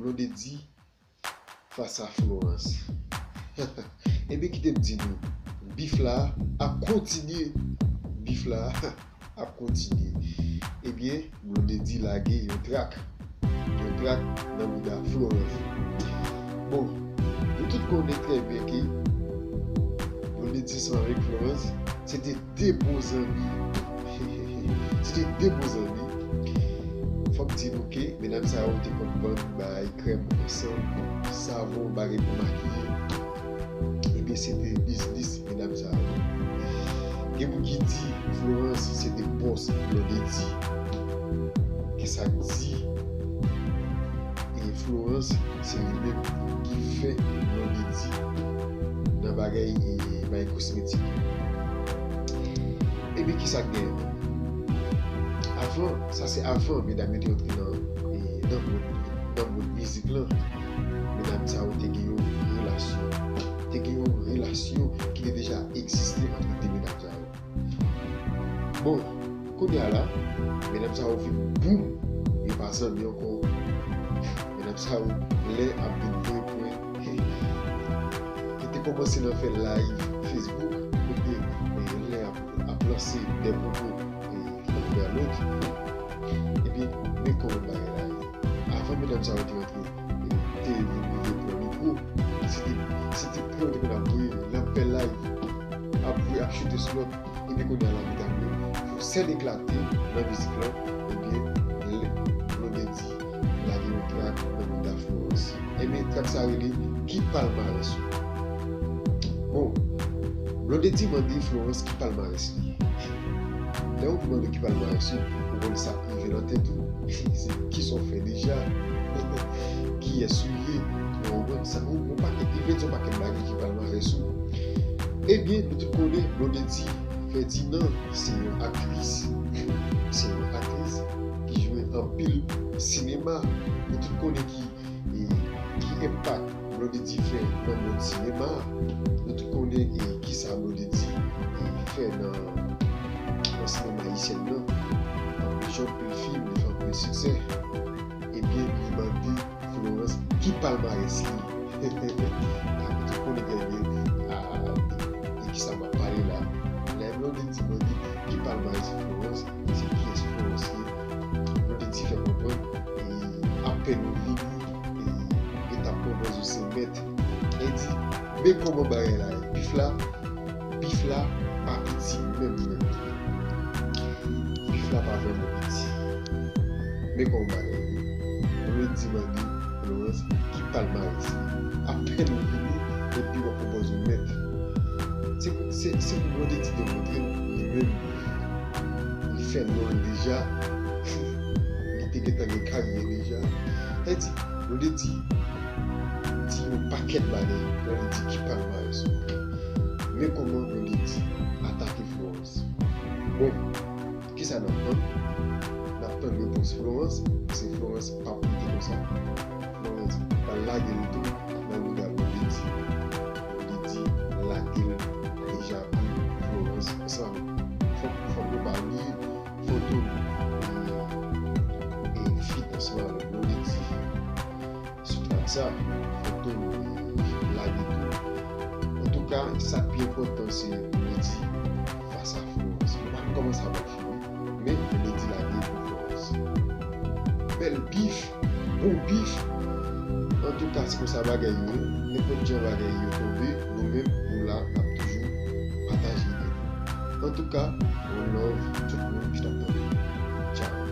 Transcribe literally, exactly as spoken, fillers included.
Blondedy fas a Florence. Ebyen, kite m di nou, bif la ap kontinye. Bif la ap kontinye. Ebyen, Blondedy lage yon trak. Yon trak nan bouda Florence. Bon, nou tout konnen trè byen ke Blondedy ansanm avèk Florence, se te de bon zanmi. Se te de bon zanmi. Fòk di nou ke medam sa yo te konn vann bay krèm ansanm, savon, bagay pou makiye. Ebyen, se te biznis medam sa yo. Gen moun ki di Florence se te bòs Blondedy. Gen sa k di, e Florence, se li menm ki fè Blondedy nan bagay, e, bagay kosmetik. Ebyen, kisa k genyen? Avan, sa se avan medam yo te rantre nan, e, nan mond, nan mond mizik lan. Medam sa yo te gen yon relasyon. Te gen yon relasyon ki te deja egziste ant de medam sa yo. Bon, kounye a la, medam sa yo vin boum, yo pa zanmi ankò. Medam sa yo, lè ap vin vre pwen, yo te kòmanse nan fè live Facebook, kote, e, lè ap, ap lanse de pwopo, e, anvè lòt. Ebyen, men kòman bagay la ye. Avan medam sa yo te rantre, e, te vin rive pran mikwo, se te, se te pran yo te konn ap voye, l ap fè live, ap voye, ap choute sou lòt. Epi kounye a la, medam yo fè yon sèl eklate nan mizik lan, ebyen, lè Blondedy lage yon trak nan bouda Florence. Ebyen, trak sa rele Ki palmarès ou? Bon, Blondedy mande Florence ki palmarès li. Lè ou mande ki palmarès ou, ou konn sa k rive nan tèt ou. Se kisa w fè deja? Kiyès ou ye? Ou konprann sa? Ou, ou pakèt, li vle di yon pakèt bagay ki palmarès ou. Ebyen, nou tout konnen Blondedy Ferdinand se yon aktris. Se yon aktris ki jwe anpil sinema. Nou tout konnen ki, e, ki enpak Blondedy fè nan mond sinema a. Nou tout konnen, e, kisa Blondedy, e, fè nan, nan sinema ayisyèn nan. Li jwe anpil fim, li fè anpil siksè. Ebyen, li mande Florence ki palmarès li. Tout konnen trè byen, a, de kisa m ap pale la. Lè Blondedy mande ki palmarès Florence, se kiyès Florence ye. Blondedy fè konprann, e, apèn ou vini, e, yo t ap pran pòz ou se mèt. E di, men kòman bagay la ye. Bif la, bif la pa piti menm, menm. Bif la pa vrèman piti. Men kòman bagay ye. Blondedy mande Florence ki palmarès li. Apèn ou vini, epi w ap pran pòz ou mèt. Se, se, se pou Blondedy te montre l li menm. Li fè non l deja. Li te gentan gen karyè deja. Sa di, Blondedy di yon pakèt bagay lè li di ki palmarès ou. Men kòman Blondedy atake Florence. Bon, kisa n ap tann? N ap tann repons Florence, paske Florence p ap kite konsa. Florence pral lage l tou nan bouda Blondedy. Blondedy lage l deja pou Florence ansanm. Fòk, fòk nou pa bliye Fantom, e, e, feat ansanm avèk Blondedy sou trak sa, Fantom, e, lage tou. Antouka, sa k pi enpòtan, se Blondedy fas a Florence. Nou pa konn kòman sa pral fini, men Blondedy lage pou Florence. Bèl bif, bon bif. Antouka, se konsa bagay yo ye. Nenpòt jan bagay yo tonbe, nou menm, nou la, n ap toujou pataje ide nou. Antouka, one love, tout moun ki t ap tande. Tchao.